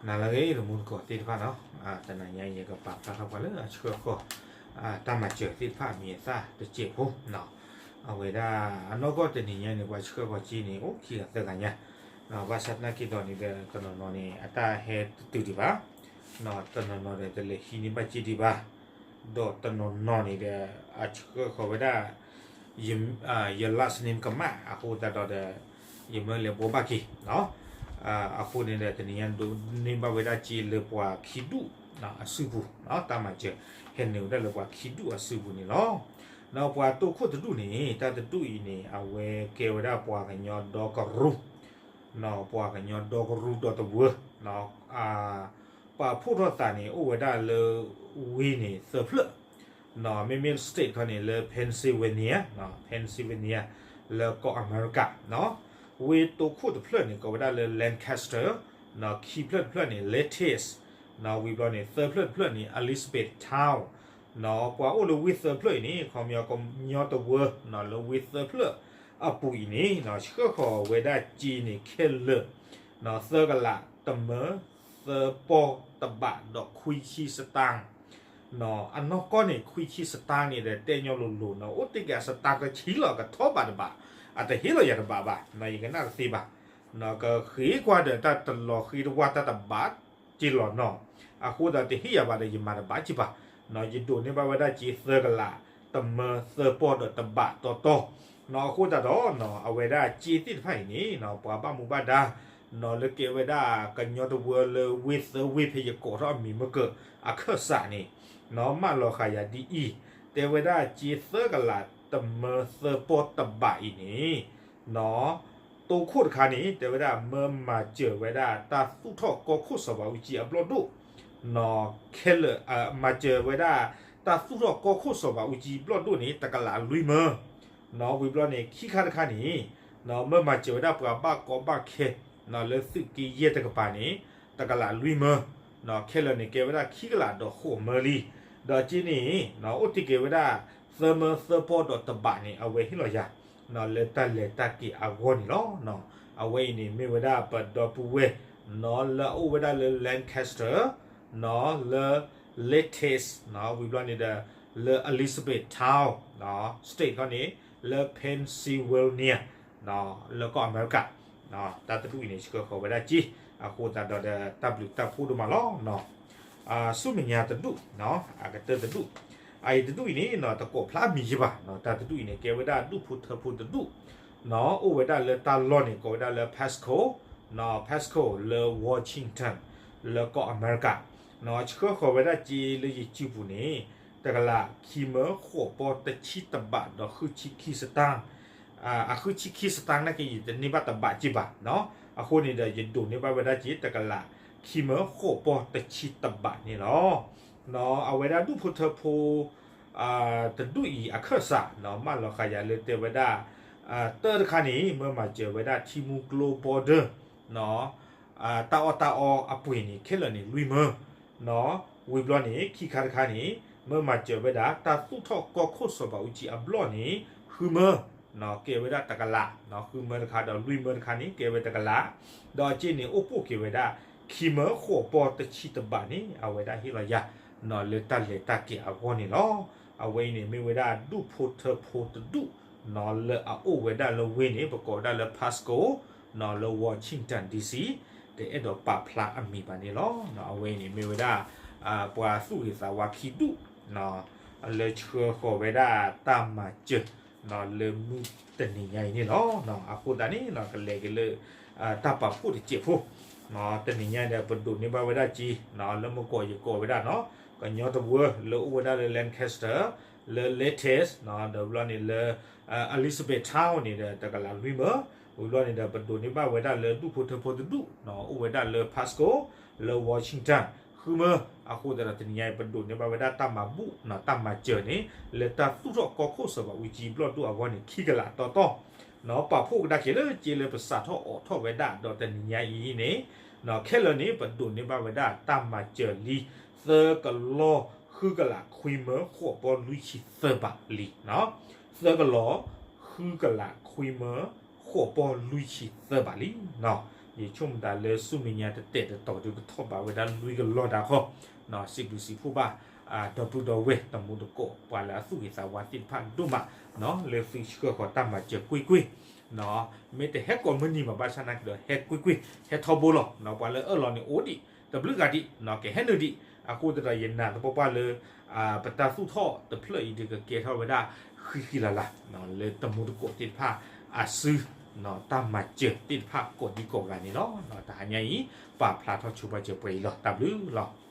နၤလၢအဂ့ၤ တမူတကိးသ့ၣ်တဖၣ်နီၤ, တနံၤညါအံၤ ယကပာ်ဖျါထီၣ်ပှၤလၢအဆှၢဃီၤ တၢ်မၤစၢၤသ့ၣ်တဖၣ်အမံၤအသၣ်တစဲးဖိနီၤ. အဝဲဒၣ်အနီၢ်ကီၢ်တနံၤညါန့ၣ် ပှၤဆှၢဃီၤစ့န့ၣ် အိၣ်ခံဂၤသၢဂၤညါ, ဘၣ်ဆၣ်သနာ်က့ဒီးန့ၣ်ဒီး တနီၤနီၤန့ၣ် အတၢ်ဟဲတတုၤဒံးဘၣ်, တနီၤနီၤဒီးတလဲၤဟံးန့ၢ်ဘၣ်စ့ဒံးဘၣ်, ဒီးတနီၤနီၤန့ၣ်ဒီး အဆှၢဃီၤဝဲဒၣ် ယ last name ကမၣ်အဃိသတးဒီးဒီး ယမ့ၢ်လဲၤဘှီဘၣ်က့ၤနီၤ. အဃိန့ၣ်ဒီး တနံၤညါဒိးန့ၢ်ဘၣ်ဝဲဒၣ်စ့လၢပှၤခံဒူၣ်အစုပူၤ, တၢ်မၤစၢၤဟဲနုာ်ဝဲဒၣ်လၢပှၤခံဒူၣ်အစုပူၤန့ၣ်လီၤ. ဒီးပှၤတိခိၣ်တဒူၣ်န့ၣ် တၢ်တဒူၣ်အံၤန့ၣ် အဝဲကဲဝဲဒၣ်ပှၤကညီဒီကရူၢ် ပှၤကညီဒီကရူၢ်ဒီတဝၢ ပာ်ဖှိၣ်ထီၣ်သးန့ၣ် အိၣ်ဝဲဒၣ်လၢဝ့ၢ်န့ၣ်သၢဖျၢၣ်, မ့မ့ၢ် state ခီန့ၣ် လၢ Pennsylvania, Pennsylvania လၢကီၢ်အမဲရကၤ, ဝ့ၢ်တိခိၣ်တဖျၢၣ်န့ၣ် ကိးဝဲဒၣ်လၢ Lancaster, ခံဖျၢၣ်တဖျၢၣ်န့ၣ် Lettice, ဝံၤဘျီန့ၣ် သၢဖျၢၣ်တဖျၢၣ်န့ၣ် Elizabethtown, ပှၤအိၣ်လၢဝ့ၢ်သၢဖျၢၣ်အံၤန့ၣ် ခီပညီကညီတဝၢလၢဝ့ၢ်သၢဖျၢၣ်အပူၤအံၤန့ၣ် ဆှၢဃီၤဝဲဒၣ်စ့န့ၣ်ခဲလၢာ် သၢကလးတမၢ သၢပီၢ်တဘးဒီးခွံဆံ state အနီၢ်ကီၢ်န့ၣ် ခွံဆံ state န့ၣ်ဒီး တဲညီလိၤလိၤနီၤ အိၣ်တ့ၢ်က့ၤအ state ကဆံလီၤ ကထီၣ်ဘးတဘး, အတဟ့ၣ်လီၤယၤတဘးဘၣ်, ယကနၣ်တသ့ဘၣ်, ကဃ့ကွၢ်ဒီးတၢ်တလီၤဃ့တဝၢ်တၢ်တဘးက့ၤလီၤနီၤ, အဃိသတးတဟ့ၣ်ယၤဘၣ်ဒီး ယမၤတဘးက့ၤဘၣ်, ယဒိးန့ၢ်ဘၣ်ဝဲဒၣ်စ့သၢကလးတမၢသၢပီၢ်ဒီးတဘးတီတီ, အဃိသတးဒီး အဝဲဒၣ်စ့သ့ၣ်တဖၣ်အံၤန့ၣ် ပှၤဘၣ်မူဘၣ်ဒါ နီၤ လၢကဲဝဲဒၣ်ကညီတဝၢလၢဝ့ၢ်သၢဝ့ၢ်ဖဲယကိးထီၣ်အမံၤမ့ၢ်ကၢးအခၢၣ်စးန့ၣ် နီၤ မၢလီၤဃာ်ယၤဒ်အံၤ, တဲဝဲဒၣ်စ့သၢကလးတမၢသၢပီၢ်တဘးအံၤန့ၣ် နီၤ တိခိၣ်တခါန့ၣ် တဲဝဲဒၣ်မၢမၤစၢၤဝဲဒၣ်တၢ်သူၣ်ထီၣ်ကီၢ်ခိၣ်စီၤဘးအူကၠံအဘျီၣ်ဒိၣ်, နီၤ ခဲလၢာ် မၤစၢၤဝဲဒၣ် တၢ်သူၣ်ထီၣ်ကီၢ်ခိၣ်စီၤဘးအူကၠံအဘျီၣ်ဒိၣ်န့ၣ် တကလးလွံၢ်မၢ နီၤ ဝံၤဘျီန့ၣ်ခံခါတခါန့ၣ် နီၤ မၢမၤစၢၤဝဲဒၣ်ပှၤဘၣ်ကီဘၣ်ခဲ နီၤ လၢသုးက့ယဲၢ်တကပၤန့ၣ် တကလးလွံၢ်မၢ, နီၤ ခဲလၢာ်န့ၣ်ကဲဝဲဒၣ်ခံကလးဒီးဃိးမၢလံ, ဒီးစ့န့ၣ် နီၤ အိၣ်တ့ၢ်က့ၤဝဲဒၣ် သၢမၢသၢပီၢ်ဒီးတဘးန့ၣ် အဝဲဟ့ၣ်လီၤယၤ နီၤ လၢတၢ်လဲၤတၢ်က့ၤအဂီၢ်န့ၣ်လီၤ. အဝဲအံၤန့ၣ်မ့ၢ်ဝဲဒၣ်ပဒီပုၢ်ဝဲၢ် နီၤ လၢအအိၣ်ဝဲဒၣ်လၢ Lancaster, နီၤ လၢ Lettice, နီၤ ဝံၤဘျီန့ၣ်ဒီး လၢ Elizabethtown, နီၤ state ခီန့ၣ် လၢ Pennsylvania, နီၤ လၢကီၢ်အမဲရကၤ, တၢ်တဒူၣ်အံၤန့ၣ် ဆှၢဃီၤဝဲဒၣ်စ့ အဃိသတးဒီး တၢ်ဘျုးတၢ်ဖှိၣ်ဒိၣ်မးလီၤ. ဆူမဲာ်ညါတဒူၣ်, နီၤ အကတၢၢ်တဒူၣ်, အအံၤတဒူၣ်အံၤန့ၣ် နီၤ တကိးဖျါမံၤယဲၢ်ဘၣ်, နီၤ တၢ်တဒူၣ်အံၤန့ၣ် ကဲဝဲဒၣ်ဒူၣ်ဖိထၢဖိတဒူၣ်, နီၤ အိၣ်ဝဲဒၣ်လၢတၢ်လီၢ်န့ၣ် ကိးဝဲဒၣ်လၢ Pasco, နီၤ Pasco လၢ Washington လၢကီၢ်အမဲရကၤ, နီၤ ဆှၢဃီၤဝဲဒၣ်စ့လၢယစုပူၤန့ၣ် တကလးခံမၢဃိးပီၢ်တဆံတဘးဒီးဃုဆံခံ state, အဃုဆံခံ state နာ်က့ ယတန့ၢ်ဘၣ်တဘးက့ဘၣ်, နီၤ အဃိန့ၣ်ဒီး ယဒိးန့ၢ်ဘၣ်ဝဲဒၣ်စ့ တကလးခံမၢဃိးပီၢ်တဆံတဘးန့ၣ်လီၤ. နီၤ အဝဲဒၣ်ဒူၣ်ဖိထၢဖိ တဒူၣ်အံၤအခၢၣ်စး နီၤ မၢလီၤဃာ်ယၤလၢတဲဝဲဒၣ် တၢ်တခါန့ၣ် မၢမၤစၢၤဝဲဒၣ်ထံမူကျိ border, နီၤ တၢ်အီၣ်တၢ်အီအပှ့ၤန့ၣ် ခဲလၢာ်န့ၣ်လွံၢ်မၢ, နီၤ ဝံၤဘျီန့ၣ် ခံခါတခါန့ၣ် မၢမၤစၢၤဝဲဒၣ် တၢ်သူၣ်ထီၣ်ကီၢ်ခိၣ်စီၤဘးအူကၠံအဘျီၣ်န့ၣ် ဃုမၢ, နီၤ ကဲဝဲဒၣ်တကလး, နီၤ ဃုမၢတခါဒီးလွံၢ်မၢတခါန့ၣ် ကဲဝဲတကလး, ဒီးအစ့န့ၣ် အိၣ်ပိာ်က့ၤဝဲဒၣ် ခံမၢဃိးပီၢ်တဆံတဘးန့ၣ် အဝဲဒၣ်ဟ့ၣ်လီၤယၤ နီၤ လၢတၢ်လဲၤတၢ်က့ၤအဂီၢ်န့ၣ်လီၤ. အဝဲအံၤန့ၣ်မ့ၢ်ဝဲဒၣ်ဒူၣ်ဖိထၢဖိတဒူၣ်, နီၤ လၢအအိၣ်ဝဲဒၣ်လၢဝ့ၢ်န့ၣ် ပကိးဝဲဒၣ်လၢ Pasco, နီၤ လၢ Washington D C, တအဲၣ်ဒိးပာ်ဖျါအမံၤဘၣ်န့ၣ်လီၤ. အဝဲအံၤန့ၣ်မ့ၢ်ဝဲဒၣ် ပှၤသူၣ်ဂ့ၤသးဝါခံဒူၣ် လၢဆှၢဃီၤဝဲဒၣ်တၢ်မၤစၢၤ လၢမုၢ်တနံၤညါအံၤန့ၣ်လီၤ. အဃိသတးန့ၣ် ကလဲၤက့ၤလၢ တၢ်ပာ်ဖှိၣ်တစဲးဖိ တနံၤညါဒီး ပဒိးန့ၢ်ဘၣ်ဝဲဒၣ်စ့ လၢမုၢ်ကီၢ်ယကိးဝဲဒၣ်နီၤ ကညီတဝၢလၢအိၣ်ဝဲဒၣ်လၢ Lancaster, လၢ Lettice, ဒီးဘျီန့ၣ်လၢ Elizabethtown န့ၣ်ဒီး တကလးလွံၢ်မၢ, ဝံၤဘျီန့ၣ်ဒီး ပဒိးန့ၢ်ဘၣ်ဝဲဒၣ်လၢဒူၣ်ဖိထၢဖိတဒူၣ် အိၣ်ဝဲဒၣ်လၢ Pasco, လၢ Washington ဃုမၢ, အဃိသတးဒီးတနံၤညါအံၤ ပဒိးန့ၢ်ဘၣ်ဝဲဒၣ်တၢ်မၤဘူၣ် တၢ်မၤစၢၤန့ၣ် လၢတၢ်သူၣ်ထီၣ်ကီၢ်ခိၣ်စီၤဘးအူကၠံဘျီၣ်ဒိၣ်အဂီၢ်န့ၣ် ခံကလးတီတီ ပာ်ဖှိၣ်ကဒါက့ၤလၢစ့လၢပစးထီၣ်အိးထီၣ်ဝဲဒၣ်ဒီးတနံၤညါအံၤန့ၣ် ခဲလၢာ်န့ၣ် ပဒိးန့ၢ်ဘၣ်ဝဲဒၣ်တၢ်မၤစၢၤလံ သၢကလီၢ်ဃုကလးခွံမၢဃိးပီၢ်လွံၢ်ဆံသၢဘးလံ. သၢကလီၢ်ဃုကလးခွံမၢဃိးပီၢ်လွံၢ်ဆံသၢဘးလံ. ယဆိကမိၣ်သးလၢဆူမဲာ်ညါတတဲာ်တတီၤဒုးကထီၣ်ဘးဝဲဒၣ်လွံၢ်ကလီၢ်ဒၣ်ဃီ, စံးဘျုးစံးဖှိၣ်ဘၣ် ဒီပုၢ်ဒီဝဲၢ်တမူတကိး ပှၤလၢအသူၣ်ဂ့ၤသးဝါသ့ၣ်တဖၣ်ဒိၣ်မး, လၢသုဆှၢဃီၤတၢ်မၤစၢၤကွ့ၢ်ကွ့ၢ်, မ့ၢ်တဟဲကိးမုၢ်နံၤမး ဘၣ်ဆၣ်နာ်က့ဒီး ဟဲကွ့ၢ်ကွ့ၢ် ဟဲထီဘိလီၤ. ပှၤလၢအၢၣ်လီၤန့ၣ်အိၣ်ဒံး တဘျုးဂၤဒံး ကဟဲနုာ်ဒံး, အဃိသတးဒီးယနာ်သပှၢ်ပှၢ်လၢ ပတၢ်သူၣ်ထီၣ်တဖျၢၣ်အံၤဒုးကကဲထီၣ်ဝဲဒၣ်ဃံဃံလၤလၤ လၢတမူတကိးသ့ၣ်တဖၣ်အစု တၢ်မၤစၢၤသ့ၣ်တဖၣ်ကိးဒံကိးဂၤန့ၣ်လီၤ. တဟါညါအံၤ ပာ်ဖျါထီၣ်ဆိပာ်စၢၤပှဲၤအံၤလီၤ. တၢ်ဘျုးလီၤ.